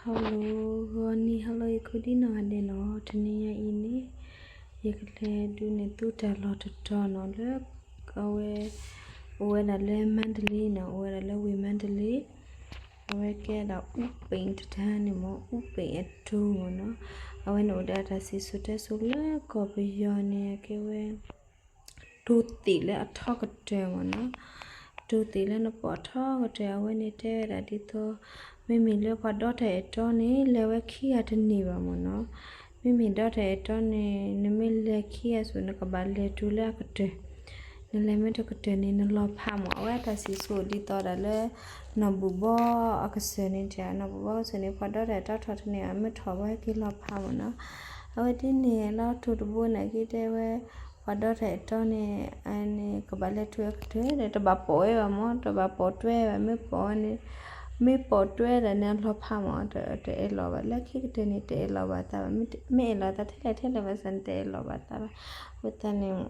Hello, ဂီၤနံၤ hello ယခိၣ်ဒံနီၢ်ဂၤဒဲးနီၤ, တနံၤညါအံၤန့ၣ် ယကလဲၤဒုးနဲၣ်သုတၢ်လီၢ်တတီၤနီၤ လၢအဝဲ အိၣ်ဝဲဒၣ်လၢမါတလ့နီၤ, အိၣ်ဝဲဒၣ်လၢဝ့ၢ်မါတလ့, အဝဲကဲဒၣ်အူပ့ၣ်တတၢန့ၣ်မ့ၢ် အူပ့ၣ်အတိၤမ့ၢ်နီၤ, အဝဲန့ၣ်အိၣ်ဒီးအတၢ်စံၣ်စိၤတဲစိၤလၢကီၢ်ပယီၤန့ၣ် အကဲဝဲ တိၤသ့ၣ်လၢအထီကတၢၢ်မ့ၢ်နီၤ, တိၤသ့ၣ်လၢနပိာ်အထီကတၢၢ် အဝဲန့ၣ်တဲဝဲဒၣ်ဒ်သိး မ့မ့ၢ်လၢပှၤဒီတၢ်အဲၣ်တီန့ၣ် လဲၤဝဲခံဂၤတန့ၢ်ဘၣ်မ့ၢ်နီၤ, မ့မ့ၢ်ဒီတၢ်အဲၣ်တီန့ၣ် နမ့ၢ်လဲၤခံဂၤစိၤ နကဘၣ်လဲၤတုၤလၢအကတၢၢ်, နလဲၤမ့ၢ်တကတၢၢ်န့ၣ် နလီၤဖးမ့ၢ်, အဝဲအတၢ်စံၣ်စိၤဒ်သိးဒၣ်လၢ နီၢ်ဘူၣ်ဘီအကစၢၢ်န့ၣ်တဲ, နီၢ်ဘူၣ်ဘီကစၢၢ်န့ၣ် ပှၤဒီတၢ်အဲၣ်တီထီၣ်တန့ၢ် အမ့ၢ်ထီၣ်ဘၣ်ဟဲက့ၤလီၤဖးမ့ၢ်နီၤ, အဝဲဒ်န့ၣ်လီၤတိၤတဘိန့ၣ်က့တဲဝဲ ပှၤဒီတၢ်အဲၣ်တီန့ၣ် အန့ၣ် ကဘၣ်လဲၤတုၤအကတၢၢ်ဒီး တဘၣ်ပိာ်ဝဲဘၣ်မ့ၢ်, တဘၣ်ပိာ်တွဲဘၣ်, မ့ၢ်ပိာ်န့ၣ် မ့ၢ်ပိာ်တွဲဒၣ်န့ၣ် အလီၤဖးမ့ၢ်, တအဲၣ်လီၤဘၣ်, လၢခံကတၢၢ်န့ၣ် တအဲၣ်လီၤဘၣ်သးဘၣ်, မ့ၢ်အဲၣ်လီၤသးထဲလဲၣ်ထဲလဲၣ်ဘၣ်ဆၣ်န့ၣ် တအဲၣ်လီၤဘၣ်သးဘၣ်, အဃိသတးန့ၣ်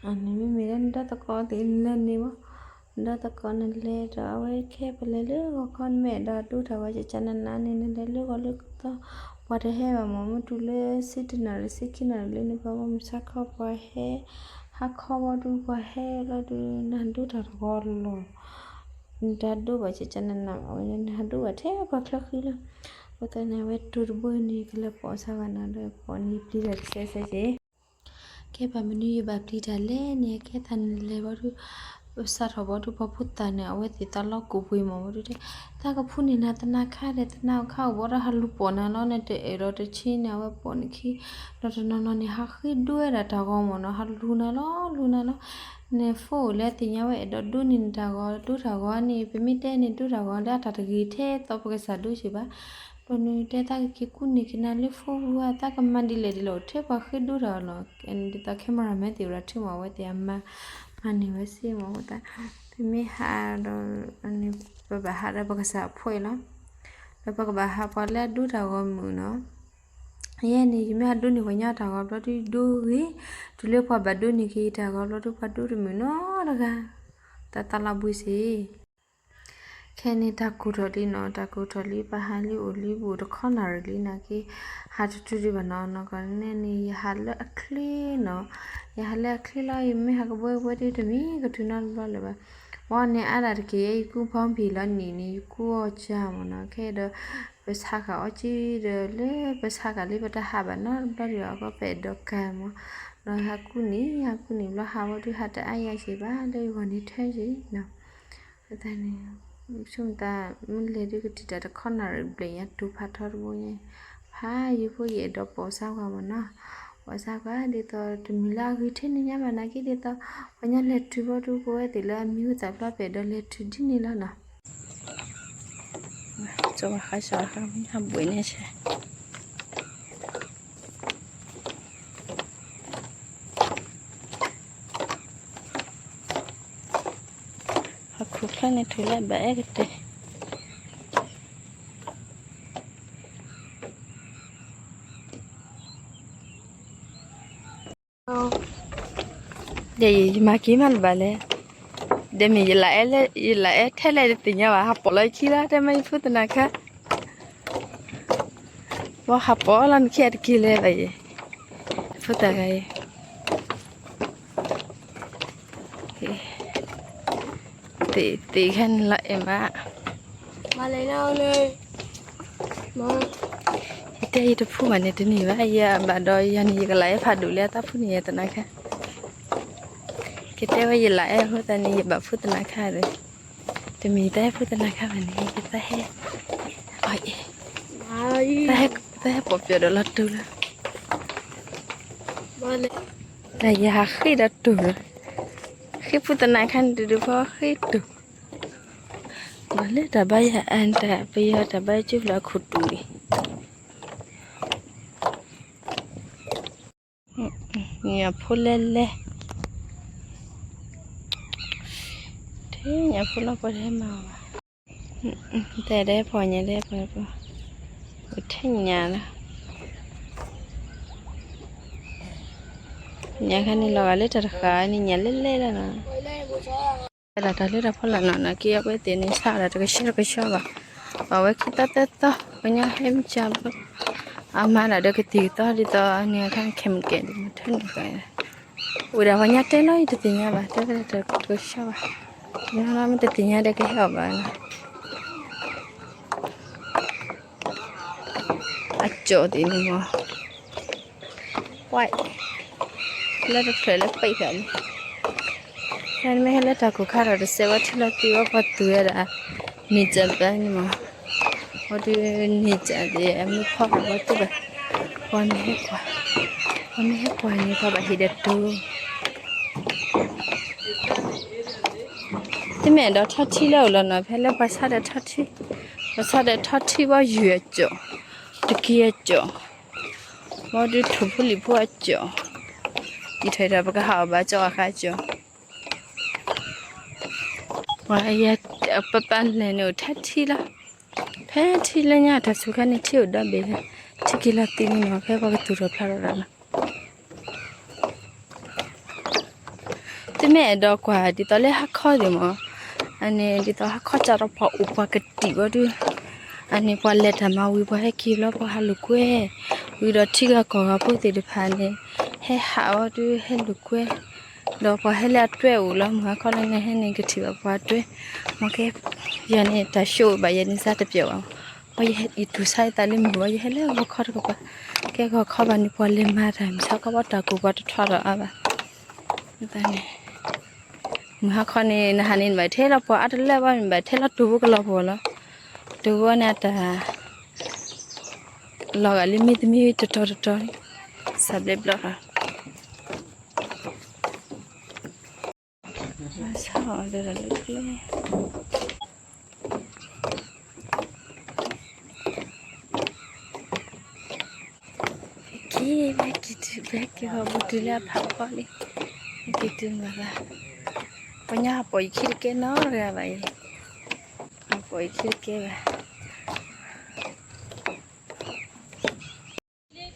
အန့ၣ်မ့မ့ၢ်လၢနဒီသကိးသ့ၣ်နလဲၤန့ၢ်မ့ၢ်, နဒီသကိးနလဲၤဒီး အဝဲခဲပလဲၤလၢဂီၤခီ နမ့ၢ်အဲၣ်ဒိးဒိတၢ်ဂီၤ ကကနနန့ၣ် နလဲၤလၢဂီၤလၢကီၢ် ပှၤတဟဲဘၣ်မ့ၢ်, မ့ၢ်တုၤလၢဆံတနၣ်ရံၣ် ဆံခံနၣ်ရံၣ်လၢနပှၤဂီၢ်မုၢ်ဆါခီပှၤဟဲ, ဟါခီဘီဒုးပှၤဟဲလီၤဒုး နဒိတၢ်တဂီၤလီၤ, နတၢ်ဒိဘၣ် ကကနန အဝဲန့ၣ် နဟးဒိဘၣ်ထဲပှၤချၢဃံလီၤ, အဃိသတးန့ၣ် အဝဲတိၤတဘိန့ၣ် ကလဲၤပိာ်စၢ်ဝဲနီၤ ဒီးပိာ်န့ၣ်ပျံၤတၢ်တစဲးစဲးက့ၤ ကဲပှၤမနုၤယဘၣ်ပျံၤတၢ်လဲၣ်န့ၣ် ကဲသးနလဲၤဘီဒုး ပစးထီၣ်ဘီဒုး ပှၤဖိသၣ်န့ၣ် အဝဲသ့ၣ်သးလီကိၣ်ပှ့ၤမ့ၢ်ဘီဒုးတဲ, တၢ်ကဖူန့ၣ်နၤသနာ်ခါဒီး သနာ်ခါအိၣ်ဘီဒီး ဟးလူၤပိာ်နၤလီၤန့ၣ် တအဲၣ်ဒိးတဆံန့ၣ် အဝဲပိာ်န့ၣ်ခံ, ဒီးတနီၤနီၤန့ၣ် ဟးဃ့ဒိဝဲဒၣ်တၢ်ဂီၤမ့ၢ်နီၤ ဟးလူၤနၤလီၤ လူၤနၤလီၤ, နဖိအိၣ်လၢသ့ၣ်ညါဝဲအဲၣ်ဒိးဒိန့ၢ်နတၢ်ဂီၤ ဒိတၢ်ဂီၤန့ၣ် ပမ့ၢ်တဲန့ၣ် ဒိတၢ်ဂီၤလၢအတၢ်တဂ့ၤထဲသိး ပကစၢ်ဒိစ့ၢ်ဘၣ် ဒီးနတဲသးကက့ၤကူန့ၢ်က့ၤနၤလၢဖိပူၤဧါ သးကမၤဒ်လဲၣ်ဒ်လဲၣ် အိၣ်ထဲပှၤဃ့ဒိတၢ်အီၤလီၤ, ဒ်သိး camera man သ့ၣ်ဝဲဒၣ်ထုမ့ၢ် အဝဲသ့ၣ်အမၤ မၤန့ၢ်ဝဲစ့ၢ်မ့ၢ်အဃိသတး, ပမ့ၢ်ဟးဒီး ပဘၣ်ဟးဒီးပကစၢ်အဖိအံၤလီၤ, ဒီးပကဘၣ်ဟးပှၤလၢအဒိတၢ်ဂီၤမုၢ်နီၤ, ယဲန့ၣ် ယမ့ၢ်ဟးဒိန့ၢ်ပှၤညီတၢ်ဂီၤဘျီဒုးဒိဂ့ၤ, တုၤလၢပှၤဘၣ်ဒိန့ၢ်က့ၤယတၢ်ဂီၤဘျီဒုး ပှၤဒိတမုာ်နီတဂၤ, တၢ်သးလီၤဘှံးစ့ၢ် ခဲန့ၣ်တၢ်ကိၢ်ထီၣ်လံနီၤ, တၢ်ကိၢ်ထီၣ်လံ ပဟးလံအိၣ်လံ ပအိၣ်တခီနၣ်ရံၣ်လံနာ်က့, ဟးတတုၤဒံးဘၣ်နီၤ, နီၢ်ကီၢ်န့ၣ်န့ၣ် ယဟးလၢအချ့နီၤ, ယဟးလၢအချ့လီၤ, ယမ့ၢ်ဟးကဘှဲကဘှဲဒ်တမံၤကတုၤနီတဘျီလၢၤဘၣ်, ဝဲန့ၣ်အါဒၣ်တက့ၢ် ယကူဖီမ့ၤလီၤနံၣ်န့ၣ် ယကူအီၣ်ကၢ်မ့ၢ်နီၤ, ခဲဒီး ပဆါဃာ်အီၣ်ကံဒီး လၢပဆါဃာ်လံ ပတဟးဘၣ်နီတဘျီဒံးဘၣ် ပအဲၣ်ဒိးကၢ်မ့ၢ်, ဒီးဟးကူန့ၢ် ဟးကူန့ၢ်ဘျီဟးဝဲဒုး ဟးတအါယၤစ့ၢ်ဘၣ် လၢယဂီၢ်န့ၣ်ထဲစ့ၢ်နီၤ အဃိသတးန့ၣ် ဆိမိၣ်သး မ့ၢ်လဲၤဒုးကတံာ်တၢ်တခီနၣ်ရံၣ်ဘျဲၣ်ညါ တိၤဖးထီတဘိညါ, ဖးယံၤဖိယအဲၣ်ဒိးပိာ်စါကွၢ်မ့ၢ်နီၤ, ပိာ်စါကွၢ်ဒ်သိးတမံၤလၢအဂ့ၤထဲန့ၣ်ညါဘၣ်နာ်က့ ဒ်သိး ပှၤညီလဲၤတုၤဘီဒုး ပဝဲသ့ၣ်လၢအမံၤဟူသၣ်ဖျါ ပအဲၣ်ဒိးလဲၤတုၤဒ်န့ၣ်လီၤနီၤ. ကၠီဘၣ်ဃးစှၤ ဟးဘှံးန့ၣ်ဆဲး ဟီၣ်ခိၣ်ချၢန့ၣ် ထုးလၢဘၣ်အဲၣ်ကတၢၢ် ဒီးယမၤက့ၤမးလၢၤဘၣ်လဲၣ်, ဒီးမ့ၢ်ယလၢအဲၣ်လၢ ယလၢအဲၣ်ထဲလဲၣ်တသ့ၣ်ညါဘၣ် ဟးပိာ်လီၤခံလီၤ တဲမ့ၢ်ယဖိသနၤခါ, ဘၣ်ဟးပိာ်လီၤနခံအတက့ၢ်လဲၣ်ဘၣ်ယဲ, ဖိသၣ်ဂၤအံၤ သ့ၣ်သ့ၣ်ခါန့ၣ်လီၤအဲၣ်မး ယတဲယတဖုဘၣ်န့ၣ်တန့ၢ်ဘၣ် ယဘၣ်ဒီးယၤန့ၣ် ယကလၢအဲၣ်ဖးဒိၣ်လၢအတၢ်ဖုန့ၣ် ယသနၤခါ, ကတဲဝဲယလၢအဲၣ်အဃိသတးန့ၣ် ယဘၣ်ဖုသနၤခါဒီး, တမ့ၢ်တၢ်ဟဲဖုသနၤခါဘၣ်န့ၣ် ယသးဟဲ, အ, တၢ်ဟဲပိာ်ပျီဒီးလီၤတူာ်လီၤ, တၢ်ယဟးဃ့ဒီးတူာ်လီၤ, ဃ့ဖုသနၤခါန့ၣ် တဒုးဖီဃ့တူာ် ဒီးလၢတၢ်ဘါယွၤအတၢ်ပယီၤတၢ်ဘါယွၤကၠိဖျၢၣ်အခိၣ်တူာ်န့ၣ်, ညၣ်ဖိလဲလဲ, ထဲညၣ်ဖိလီၤပှၤတဟဲမၤအီၤဘၣ်, တဲဒဲဖီညါဒဲဖီ, ထဲညၣ်လီၤ, ညၣ်ခါန့ၣ်လီၤဂာ်လၢတၢ်တဃာ်န့ၣ် ညၣ်လဲလဲလီၤနီၤ ဝဲဒၣ်တၢ်လၢတၢ်ဖီလာ်နီၤ နာ်က့အဝဲသ့ၣ်န့ၣ် ဆါဒၣ်တကဆှီတကဆှီဘၣ်, ပာ်ဝဲခံသီသၢသီ ပှၤညါဟဲမုၢ်ဆါဘၣ်, အမါဒၣ်ဒီးကသံၣ်ကသီဒ်သိးန့ၣ် အခါခဲမုၢ်ကဲဒ်မ့ၢ်ထၢနုာ်ဃာ်, အိၣ်ဒၣ်ပှၤညါတဲလီၤအံၤတသ့ၣ်ညါဘၣ်, တဲတၢ်တကဆှီဘၣ်, မ့ၢ်တသ့ၣ်ညါဒီးကဟဲအီၣ်ဘၣ်လီၤ, အကၠီၣ်သ့ၣ်န့ၣ်မ့ၢ် ကွၢ်, လၢတဖျၢၣ်လၢပှဲၤဃာ်လံ, ဖဲမ့ၢ်ဟဲလၢတၢ်ကိၢ်ခါထီၣ်တစဲးဝဲထံလီၤသံဝဲပှၤသူၣ်ဝဲဒၣ်, န့ၢ်စၢၤပၢန့ၣ်မး, အီၤဒုးန့ၢ်စၢၤသ့ၣ် အမုၢ်ဖီဘၣ်ပှၤသူၣ်ဘၣ်, ပှၤမ့ၢ်ဟဲကွၢ်, ပှၤမ့ၢ်ဟဲကွၢ်န့ၣ် ပှၤဘၣ်ဟ့ၣ်ဒီးတူၢ် တမ့ၢ်ဒီးထီထံလၢအိၣ်လီၤနီၤ, ဖဲလၢပှၤဆါဒီးထီထံ, ပှၤဆါဒီးထီထံဘီယုၢ်အကၠီၣ်, တက့ၤအကၠီၣ်, ဘီဒုးထူၣ်ဖိလံၣ်ဖိအကၠီၣ်, ယံာ်ထီၣ်ဒီးပကဟးအီၣ်ဘၣ်ကၠီၣ်အဃါကၠီၣ်, ပှၤယဲပပာ်လဲၣ်န့ၣ်အိၣ်ထဲထံလီၤ, ဖဲထံလၢညါတၢ်ဆူးခါန့ၣ်ထံအိၣ်ဒီဘ့ၣ်လၢ, ထံက့ၤလီၤသံန့ၣ်နီၤ ဖဲပှၤကသူၣ်ထီၣ်ဖျါထီၣ်ဒီးနီၤ သုမ့ၢ်အဲၣ်ဒိးကွၢ်ဒ်သိးလၢဟါခီဒံးမး, အန့ၣ်ဒ်သိးဟါခီကၢ်ဒီးပှၤအိၣ်ပှၤကတံာ်ဝဲဒုး, အန့ၣ်ပှၤလဲၤတၢ်မၤဝံၤပှၤဟဲက့ၤဘျီပှၤဟးလိာ်ကွဲ, ဝံၤဒီးထံဂၤကီၢ်ဂၤဖိသ့ၣ်တဖၣ်န့ၣ်, ဟဲဟးဝဲဒုးဟဲလိာ်ကွဲ, ဒီးပှၤဟဲလၢအတွဲအိၣ်လီၤ မုၢ်ဟါခီလၢန့ၣ်ဟဲန့ၣ်ကထံၣ်ဘၣ်ပှၤတွဲ, မ့ၢ်ကဲ, ယၤန့ၣ်တၢ်ရှုံးဘၣ်ယဲန့ၣ်စါတပျီၤဘၣ်, ပှၤယတူၢ်ဆါယသးလၢမုၢ်ဝဲယဟဲလၢဂီၤခီတကပၤ, ကဲဂီၤခီဘၣ်န့ၣ်ပှၤလဲၤမၤတၢ်မုၢ်ဆါခီဘီတၢ်ကိၢ်ပှၤတထွါထီၣ်အါဘၣ်, န့ၣ် မုၢ်ဟါခီန့ၣ် နဟးန့ၣ် နဘၣ်ထဲလီၤပှၤအါတလၢဘၣ် နဘၣ်ထဲလီၤတိၢ်ဖိကလီၤပှီၢ်လီၤ. တိၢ်ဖိန့ၣ်အတၢ် လီၤဂာ်လံမ့တမ့ၢ်တတီၤတတီၤန့ၣ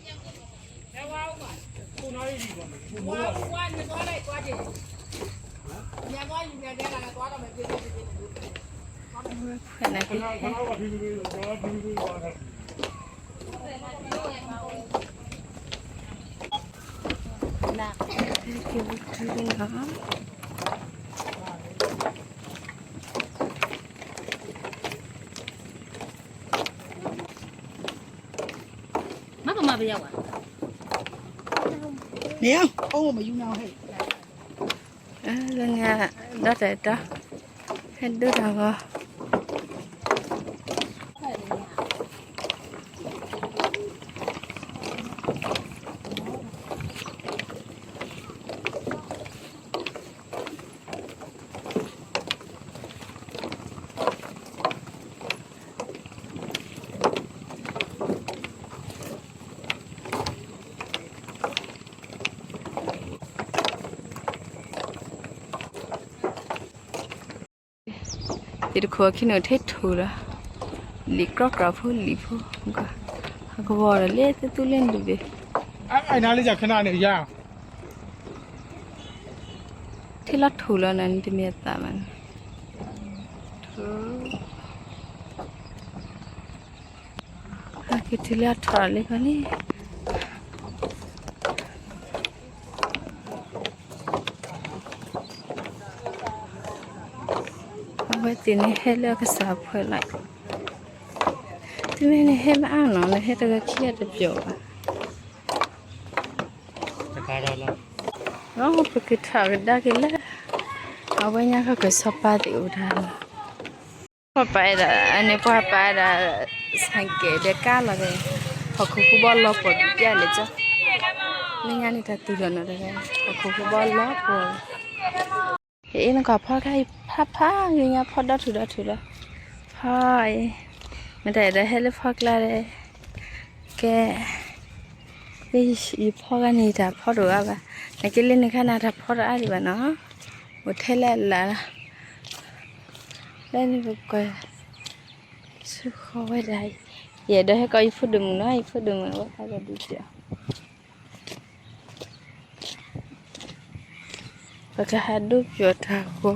် စးဘျဲၣ်ဘျီလီၤ. က့ၤ မ့ၢ်က့ၤတုၤ မ့ၢ်က့ၤဟီၣ်ဘူးတုၤလၢအဖးဖီလံ, မ့ၢ်က့ၤတုၤမးဘၣ်, ပှၤညါဟးပိာ်ယခံတကဲနီတဂၤဘၣ်အံၤ, ဟးပိာ်ယခံတကဲဘၣ်. မ့ၢ်ပမၤပယဝဲ, မ့ၢ်အီၣ်မယူနၤဟဲ, လၢညါ ဒီးတၢ်တၢ် ဟဲဒိတၢ်ဂီၤ ယတခိၣ်အခံန့ၣ်ထဲထူၣ်လီၤ, လံာ်ကြီကြၢ်ဖိလံာ်ဖိ, ဟးကဝီၤဒီးလၢသုသူလၢနတဘ့ၣ်, ထဲလီၤထူၣ်လီၤနၤ နတမ့ၢ်အသးဘၣ်န့ၣ်, ထူၣ် ဟဲက့ၤတုၤလၢအထီၣ်လံခီန့ၣ်, အဝဲသ့ၣ်န့ၣ်ဟဲလၢကစၢ်ဖှဲးလီၤ, သုမ့ၢ်န့ၣ်ဟဲမ့ၢ်အါနီၤ နဟဲတဂၤခံဂၤတပျီၤဘၣ်. ပကထီၣ်ကဒါက့ၤလၢ အဝဲညါကကစီၤပၤသ့ၣ်အိၣ်တၢ်လီၤ. ပှၤပာ်ဒၣ် အန့ၣ်ပှၤပာ်ဒၣ် ဆၣ်ကဲၣ်ဒီးကါလီၤဒီး ဟီၣ်ခိၣ်ဖိဘီလီၤပှီၢ်ပျၢ်လဲၣ်ကၠီ, လၢညါန့ၣ်တၢ်သူၣ်လီၤနီၤတဂၤ ဟီၣ်ခိၣ်ဖိဘီလီၤပှီၢ် အ့ၣ် နကွၢ်ဖီခါအံၤ ဖးဖးဂ့ၤညါ ဖီဒီထူၣ်ဒီထူၣ်လီၤ. ဖီအံၤ မတၤအဲၣ်ဒိးဟဲလၢဖီကျါဒီး ကဲ ယဖီဂၤန့ၣ် ယတၢ်ဖီတအိၣ်အါဘၣ်. နက့လၢနခါနၤတၢ်ဖီတအါဒံးဘၣ်နီၤ. အိၣ်ထဲလၢအလၢ်လီၤ. လၢနကကွၢ် ဆူဃီဝဲဒၣ်အံၤ ယအဲၣ်ဒိးဟဲကိးယဖိဒိၣ်မုၣ်နီၤ. ယဖိဒိၣ်မုၣ်ဝဲဖးဂၤဒုးစၢၤ ပကဟးဒိပျီၢ်တၢ်ဂီၤ,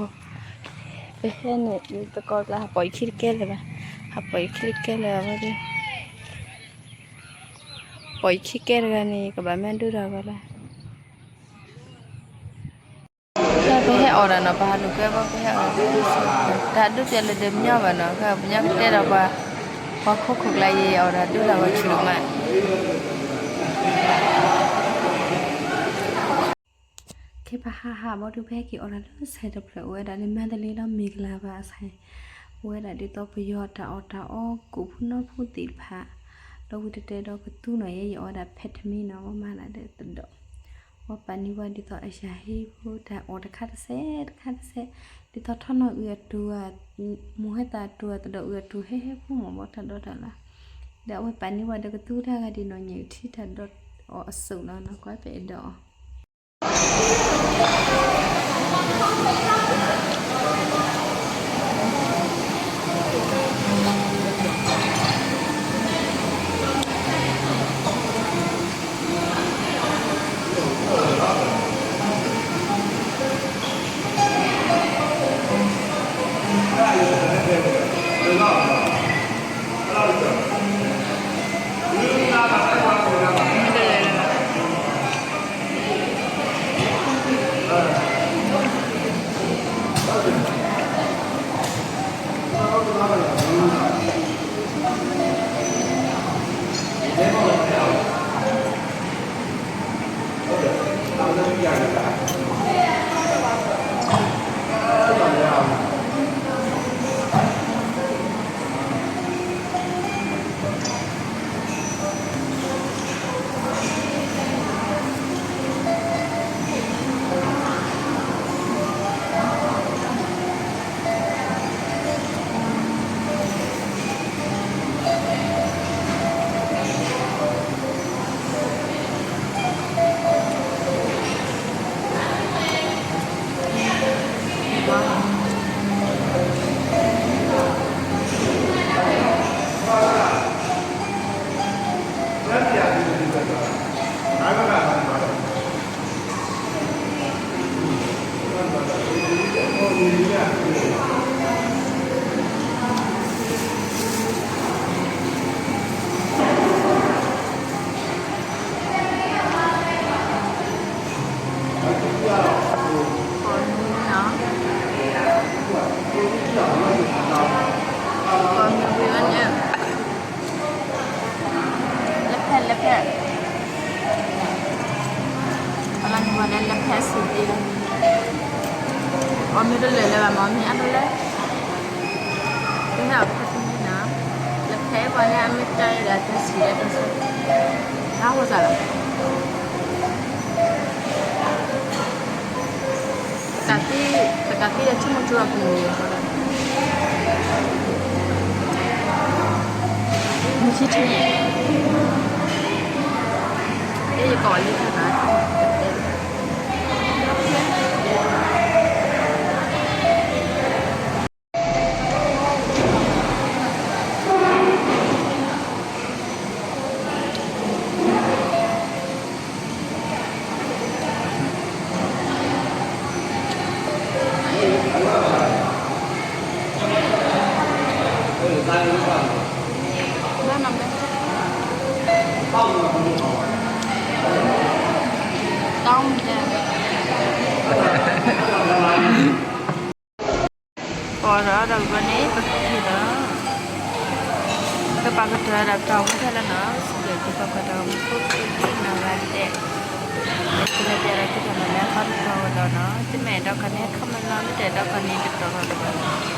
ပဟဲန့ၣ် ယသကိးကျါ ဟးပိာ်ယခံတကဲလၢၤဘၣ်, ဟးပိာ်ယခံတကဲလၢၤဘၣ်ဝဲဒၣ်. အီၣ်ယခံကဲတဂၤန့ၣ် ကဘၣ်မ့ၢ်ဒုးတၢ်ဂီၤလၢ တၢ်ပဟဲအီၣ်တၢ်နီၤ ပဟးလိာ်ကွဲဘၣ် ပဟဲအီၣ်တၢ်ဒုး တၢ်ဒုးပျဲလၢဒဲးမညီဘၣ်နီၤ ကဲပညီကတဲဒီးပှၤ ပှၤခိခိၣ်ကျါယံၤအီၣ်တၢ်ဒုးတၢ်ဝဲဆူၣ်မး ခဲပဟးဟးဘီဒုး ပဟဲက့ၤအီၣ်တၢ်လၢစဲးတဖျၢၣ် အိၣ်ဝဲဒၣ်လၢမန္တလေးလီၤ မင်္ဂလာပါအဆိုင် အိၣ်ဝဲဒၣ်ဒ်သိးပယီၤတၢ်အီၣ်တၢ်အီ ကိးဖူနီဖိသ့ၣ်တဖၣ် ဒီးဝံၤတတဲဒီးကသူနီၤ ယဲယအီၣ်ဝဲဒၣ်ဖဲထမံနီၤ ဝဲမၤဒၣ်ဒီးသဒီး ဝဲပာ်န့ၢ်ဝဲဒ်သိးအယၤဟ့ဖိတၢ်အီၣ်တခါတစဲးတခါတစဲး ဒ်သိးထီၣ်နီၣ်အုၣ်အတူၢ် မိၢ်ဟဲသးအတူၢ် သဒီးအုၣ်အတူၢ် ဟဲဟဲဖိမး ဘီတၢ်ဒီးတၢ်လီၤ ဒီးအဝဲပာ်န့ၢ်ဝဲဒီးကသူတၢ်ဂၤဒ်နီၤ ညၣ်အုၣ်ထံတၢ်ဒီးအီၣ်အစိၣ်နီၤ ကွၢ်ပအဲၣ်ဒိးအီၣ် လၢဖဲ လၢဖဲ အလၢနဝဲလၢ လၢဖဲစူၤဒ့လီၤ, အီၣ်မ့ၢ်တလၢာ်လၢၤဘၣ်မ့ၢ် မ့ၢ်အါတလၢ, တဟဲအီၣ်ဖဲတမံၤနီၤ, လၢဖဲပှၤန့ၣ် အမ့ၢ်တၢ်အံၤဒီး တၢ်ဆံးလၢတၢ်ဆံး, တၢ်ဟိစၢ်လီၤ. တကးသံ, တကးသံဒီး ဆိကမိၣ်ကၠိအပူၤန့ၣ် မုၢ်ဆံထံ, အဲ ယကအီၣ်လံဖဲဘၣ်, ဘၣ်မၤဘၣ်, တောင်းတယ်, ပအီၣ်ဒီးကဘီန့ၣ် ပကထံၣ်ဒီး ပပာ်ကတၢၢ်ဒီးပတၢ်အိၣ်မူဖဲလၢနီၤ, စံးဘျုးသုပှၤကွၢ်တၢ်အိၣ်မူဖိသ့ၣ်တဖၣ်ကိးဂၤဒဲး, သုမ့ၢ်ပျဲဒီးသုတၢ်မၤလၢအသီတတီၤဝဲဒီးနီၤ, သုမ့ၢ်အဲၣ်ဒိးကွၢ်န့ၣ် comment လီၤ, မ့ၢ်တအဲၣ်ဒိးကွၢ်န့ၣ် တတီၤလီၤတဘၣ်နီၤ.